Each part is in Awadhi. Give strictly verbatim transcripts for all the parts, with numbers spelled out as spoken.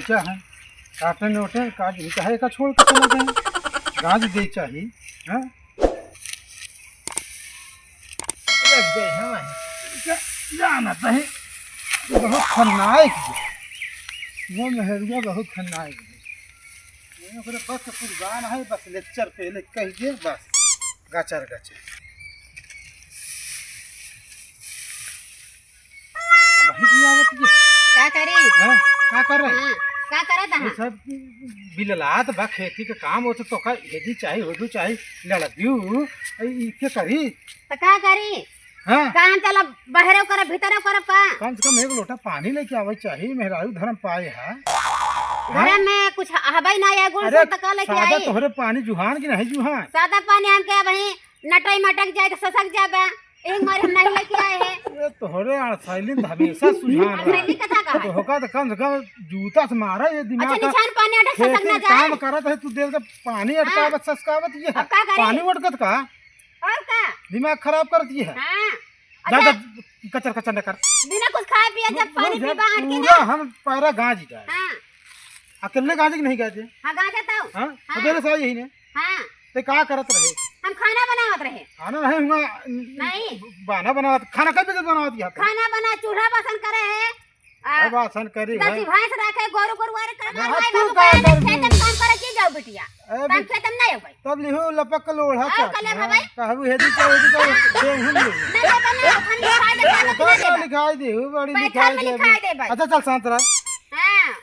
क्या है? काटे नोटे, काट, चाहे का छोड़ के चला जाए। गाज दे चाही, हैं? लग गए हैं वहीं। जा-, जाना चाही। बहुत खलनायक है। वो मेहरुआ बहुत खलनायक है। ये ओकरे बस के कुर्बान है, बस lecture पहले कह दे, बस। गचर, गचर। अब वही की आवत ये। का करी? हाँ, का कर रहे? हाँ, का करत ये हन? सब बिललात बा खेती के काम, वो तो तोका हेदी चाही, होदू चाही, लड़बियू, ई के करी? त का करी? हाँ। काम चला, बहरे करब, भीतरे करब का? कम से कम एक लोटा पानी लेके आवे चाही, मेहरारू धर्म पाए है। घरे में कुछ हबे ना है, गुड़ अरे, से त का लेके सादा आई? तोहरे पानी जुहान कि नहीं जुहान? सादा पानी हमके अब ही नटई मटक जाए तो ससक जाबे, एक मारे हम नहीं लेके आए हैं। ये तोहरे अड़सैलिन तो हमेशा सुझान रहा। अड़सैलिन कथा का है? तो होका तो कम से कम जूता से मारा, ये दिमाग अच्छा, का निशान पानी अटक खेत ससक ना में जाए। काम करत है, तू देख तो पानी अटकावत, हाँ। ससकावत ये है। अब का करी? पानी अटकत का? और का? दिमाग खराब करत ये है। हाँ। जा, अच्छा। जा, कचर, कचर न कर। बिना कुछ खाए पिए जब रुक, पानी रुक जा, पीबा आन के पूरा ना। हम पैरा गांज जाए। हाँ। अकेले गांजे कि नहीं गांजे? हाँ, गांजे तो। हाँ? हाँ। सबेरे से आई यही ने। हाँ। ते का करत रहे? हम खाना बनावत रहे। खाना नहीं हुआ, नहीं। बाना बनावत, खाना कब तक बनावत यहाँ पे? खाना बना, चूल्हा बासन करे है। आ, अब बासन करी दस है। भैंस रखे, गोरू गोरुआरे करे, अरे मार भाई तू बाबू का करे, कर खेत में दी? काम करे की जाओ बिटिया। ए, तब बे-, खेत में नहीं हो भाई। तब लिहू लपक के लोढ़ा और चाट। कले हाँ, भाई? कहबू हेदी का, हेदी का, दे हम ले। नहीं, नहीं, नहीं, हम लिखाई दे, पैसा बता लिखाई दे। दे, बड़ी पैसा लिखाई में दे। लिखाई दे भाई। अच्छा, चल शांत रह। हाँ।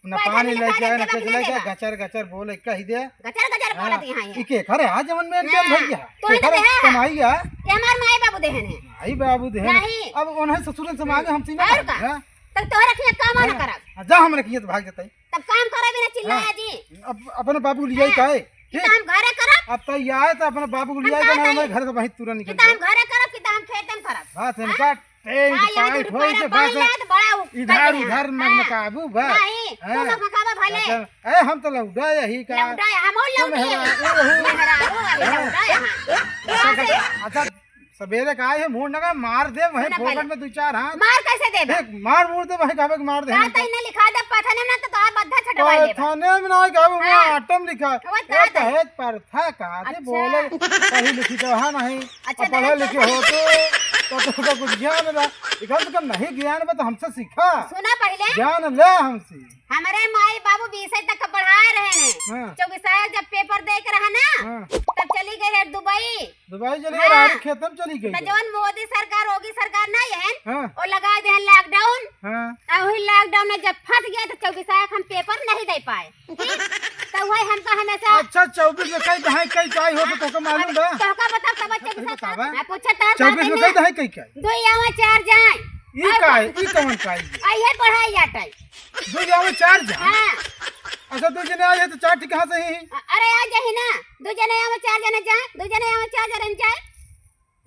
ना पैसा पानी में लेके लिखाई आए, दे, ना कुछ लेके आए, गचर गचर बोले, कह दे। गचर गचर हाँ, बोलत यहाँ ये। ई के घर है, आज जवन में हाँ। भैया। तो के इधर घर है। कमाई है। ये हमार माई बाबू देहन है। माई बाबू देहन। नहीं। अब उन्हें ससुरन से मांगे, हम सीना और का? हाँ। तब तोहरा किया काम ना हाँ। करब। आ, जा हमरे किया तो भाग जतई। तब काम करे बिना चिल्लाया हाँ। जी। अब अपने बाबू लियाई हाँ। काहे? कि ठीक? तो हम घरे करब। अब तो ये आए तो अपने बाबू को हम लियाई का का नहीं, कही? हमारे घर से वहीं तुरंत कि निकल तो हम जाए। घरे करब, कि तो हम खेते में करब। बात है, हाँ? इनका टेंट हाँ, यहाँ पाइट दूर होई पर से पाई बस ना तो बड़ा उ-, इधर कह दे उधर हैं। नगन हाँ। काबू बस। नहीं, तू हाँ। सब मकाबा भले। अच्छा, ए, हम तो लौटा यही का। लौटा, हम और तुम लौटी। मेहरा-, ओहो। मेहरारू है, हाँ। लौटा यहाँ। अच्छा, यहाँ से अच्छा, अच्छा, सबेरे का आए है, मूड़ नगा मार दे, वहीं सुना फोकट पहले। में दो चार हाथ। मार कैसे देबा? देख, मार मूड़ दे, वहीं कहबे के मार दे का हमको। तैने लिखा दे, पता नहीं ना तो तोहार बद्धा छटवाई लेबा। पता नहीं में ना कहबे, हाँ। आटम लिखा। वो वो कहा था। दहेज प्रथा का, दे अच्छा। बोले, पढ़ी लिखी तो है नहीं। अच्छा, अब पढ़े दहेज लिखे प्रथा। हो तो, तो तुमको कुछ ज्ञान बा। इधर तो कम नहीं ज्ञान बा, तो हमसे सीखा। सुना पहले। ज्ञान ले हमसे। हमरे माई बाबू बीसे तक पढ़ाए रहे हैं। हाँ। चौबीस जब पेपर दे के रहा ना, हाँ। तब चली गई है दुबई। दुबई चली गई, हाँ। रानी खेतम चली गई तो है। जौन मोदी सरकार, योगी सरकार नहीं है, हाँ। वो लगा दे है lockdown। हाँ। अब वही lockdown में जब फंस गया तो चौबीस हम पेपर नहीं दे पाए। ठीक? तो वही हमका हमेशा अच्छा, चौबीस में कई दहाई कई चाय हो तो तोके मालूम अब बा? तोहका बता, तब चौबीस अरे बतावा। मैं पूछे तो चौबीस में कई दहाई कई क्या? दो आवा चार जाए। ई और का है? ई कौन का है? आ, ये पढ़ाई आटा है। दो आवे चार जा। हाँ। अच्छा, दो जने आए हैं तो चार ठीक कहाँ से ही? अ-, अरे, आ जाही ना। दो जने आवे, चार जने जाए, दो जने आवे, चार जने जाए।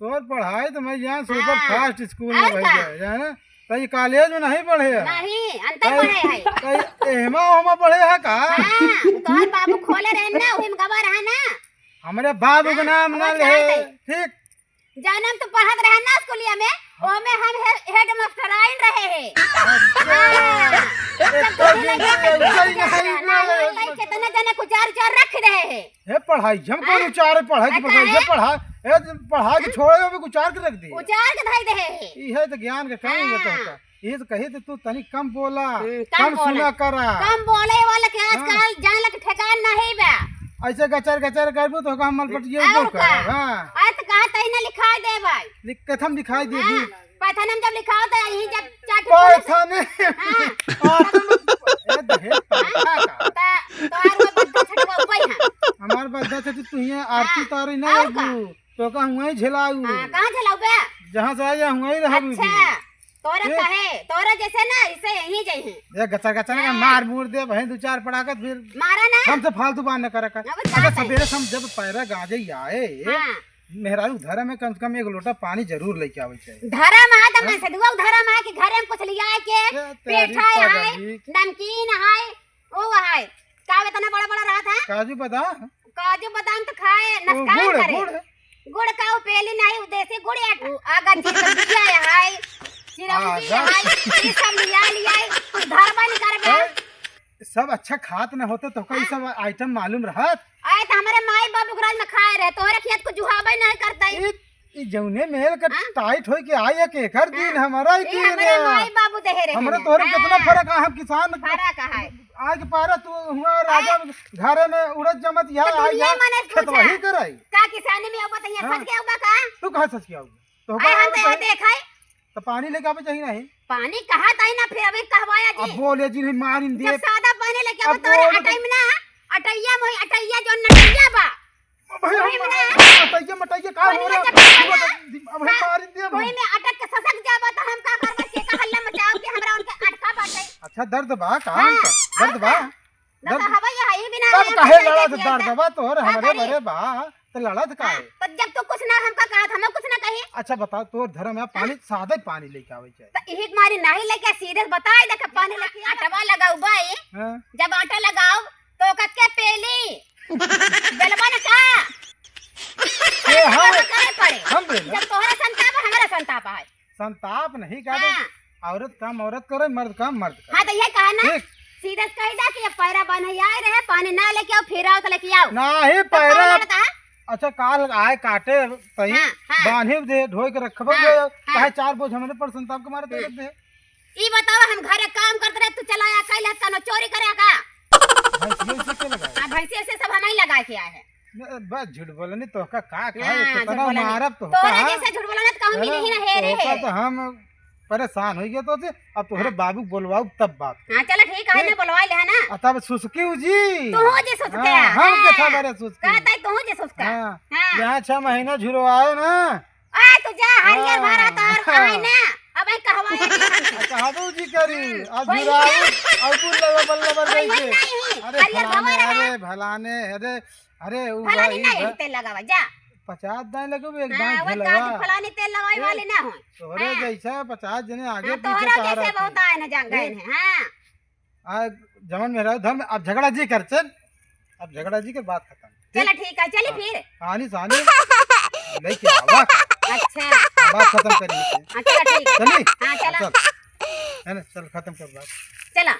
तोर पढ़ाई तो मैं यहाँ super हाँ। Fast school में और भई का? जाए, जाए ना? तो ये college में नहीं पढ़े है। नहीं, अंतर तो पढ़े है। तो एहमा ओहमा पढ़े है का? हाँ, तोहर बाबू खोले रहे ना, वही में गवा रहा ना। हमरे बाबू के हाँ, नाम ना वो ले, जानते। ठीक? जौन हम तो पढ़त रहे ना स्कूलिया में, ओमे हम हे-, headmaster आइन रहे हैं। अच्छा। हाँ। एक तो दिन के ऊपर ही नहीं नहीं, बोले। नहीं, कितना जने कुचार उचार रख रहे हैं। हे पढ़ाई, हम हाँ। कौन उचारे पढ़ाई की आ, पढ़ाई, काहे? ये पढ़ा, ए, पढ़ा के छोड़े, अभी उचार के रख दी। उचार के धई दे हैं। ई है तो ज्ञान के कमी है हाँ। तोहका। ये तो कही तो तू तनी कम बोला, हम्म, कम कम बोला। सुना करा। कम बोले वाला के हाँ। आजकल जान लग ठेकान नहीं बा। ऐसे गचर गचर करबू तो हम मलपट ये और जो का? करब, हाँ। आज तो कहा तही ना लिखाई दे भाई। लिख, कथम लिखाई दे हाँ। दी। पैथाने में जब लिखाओ तो यही जब चाट पाथाने। हाँ। आ, ए, दहेज पाथा का? ता, तोहार वो बद्धा छटवा उपाय है। हमार बद्धा छटी तू ही है, आरती हाँ। तारी ना और का? लगू। तो का हुआ ही झेलाऊ। हाँ, कहाँ झेलाऊ बे? जहाँ से आया हुआ ही रहबू। अच्छा। तोरे ए? कहे, तोरे जैसे ना, इसे यहीं जइहीं। ए, गचा, गचा ना, हाँ। मार मूर दे, बहन, दो चार पड़ाका, फिर मारा ना। हमसे फालतू बात न करा कर। अब अच्छा, का सबेरे से हम जब पैरा गाजे ही आए, हाँ। मेहरारू धर्म में कम से कम एक लोटा पानी जरूर लेके आवे चाहिए। धर्म है, तब हाँ? मैं सदुआ धर्म है कि घरे में कुछ लिया के, ए, तेरी पेठा है, पगली। नमकीन है, ओ है, का इतना बड़ा बड़ा रहत है? काजू बादाम? काजू बादाम तो खाए, ओ, नसकान गुड़, करे। गुड़। गुड़ का वो पेली नहीं, वो देसी गुड़ या ओ। आगा चीज बिया है, चिरौंजी आगा। है, ये सब लिया लिया, कुछ धरबा नहीं करबे। हैं? सब अच्छा खात न होते तो कई हाँ। सब आइटम मालूम रहत। आए तो हमरे माई बाबू के राज में खाए रहे, तोहरे खेत को जुहाबे नहीं करता ही। ई, ई जौने मेल का हाँ? टाइट होई के आई है, केकर दिन हाँ। हमारा ही ई दिन हमरे है। माई बाबू देहे रहे हमरे हैं। तोहरे हाँ। कितना फर्क है, हम किसान फर्क है। आए के पारा तू हुआ राजा हाँ। घरे में उड़द जमत यहाँ तो आई दुनिया है, मने खेत पूछा। वही कराई। का किसानी में आउबा तो यहाँ हाँ। सच के आउबा का? तू कहाँ सच के आउबा? तो आए हम तो यहाँ देखाई। तो पानी लेके आवे चाहिए नहीं? पानी कहा ताई ना, फिर अबे कहवाया अब जी। बोले जी नहीं मारिन दे। जब सादा पानी लेके आवे अब तोरे बोले अटई में ना, अटैया मोही अटैया जो नटैया बा। अब भाई वही हम में ना। अटैया मटैया का हो रहा? अटैया जब बना। अब भाई हाँ, मारिन दे अब वही हम। में अटक के ससक जाबा तो हम का करबे, के का हल्ला मचाओ कि हमरा उनके अटका बाटे। अच्छा दर्द बा का हाँ, उनका? दर्द और बा? का? ना दर्द तो हवा ये है ही बिना तब है, काहे कोई लड़ा देखे थे दर्द था। बा तोहर का हमरे करी? बरे बा। तो लड़त का हाँ, है? तो जब तू कुछ ना हमका कहत, हम कुछ ना कही। अच्छा बताओ, तोर धर्म है पानी, हाँ। सादा ही पानी लेके आवे चाहिए। तो इही के मारी नहीं लेके सीधे बताई देख पानी लेके आ। अटवा लगाऊ बाई, हाँ। जब आटा लगाओ तो कत के पेली बेलबन का? ए, हम, करे पड़े। हम बेला। जब तोहरा संताप है, हमरा संताप है। संताप नहीं करे। हाँ। औरत काम औरत करे, मर्द काम मर्द करे। हाँ, तो ये कहा ना, ठीक। सीधे से कही दा कि ये पैरा बान्हे आए रहे, पानी ना लेके आओ, फिर आओ तो लेके आओ। नाही, तो पैरा कौन लड़ता है? अच्छा, काल आए काटे तई, हाँ, हाँ। बान्हे दे, ढोई के रखबो हाँ, दे, हाँ। चाहे चार बोझ हमने पर संताप के मारे हम्म। दे दे। ई बताओ, हम घरे काम करते रहे, तू चला आया, कैला तनो चोरी करे का? भैंसिया से के लगाए? हाँ, भैंसिया से सब हम ही लगा के आए हैं। न, बस झूठ बोलनी, तोहका का कहे, हाँ, झूठ कितना बोलनी। मारब तोहका, तोहरा हाँ? जैसे झूठ बोलना तो कहूँ मिली ही ना, हे रे, तोहका हे। तो हम परेशान हो गए तो से, अब तोहरे हाँ। बाबू के बोलवाऊ तब बात। हाँ, चलो ठीक है, ठीक। ना बोलवा ले, है ना? आ, तब सुसकी जी। तू हो जे सुसके, हाँ, हम हाँ। के था बड़े सुसकी। कहता है तू हो जे सुसका। हाँ। हाँ। यहाँ छह महीना झुरवाए ना। आ, तू जा, हरियर हाँ। भरा तोर हाँ। आए ना। अब आई कहवा है। आ, कहबू जी करी, आ वही झुराऊ, ना। और कुल लबर बल्लबर वही जैसे। नहीं, अरे हरियर फलाने, भरा रहा। अरे भलाने, अरे अरे, उ फलानी भाई, नहीं उ है, तेल लगावा, जा। पचास दाएं लगबे, एक हाँ, दाएं वो झुलवा। काज फलानी तेल लगावे ए, वाली ना हो। तोहरे हाँ। जैसा पचास जने आगे हाँ, पीछे तोहरा तोहरा जैसे आते। बहुत आए ना जान गए ए, हैं, हाँ। आ, जवन मेहरारू धर्म, अब झगड़ा जी कर, चल। अब झगड़ा जी कर, बात खतम। चला, ठीक? ठीक है, चली हाँ। फिर। पानी सानी लेके आवा। अच्छा। हाँ, बात खतम करी। हाँ, चला, ठीक है। चली? हाँ, चला। हाँ, चल। है ना, चल, खतम कर बात। चला।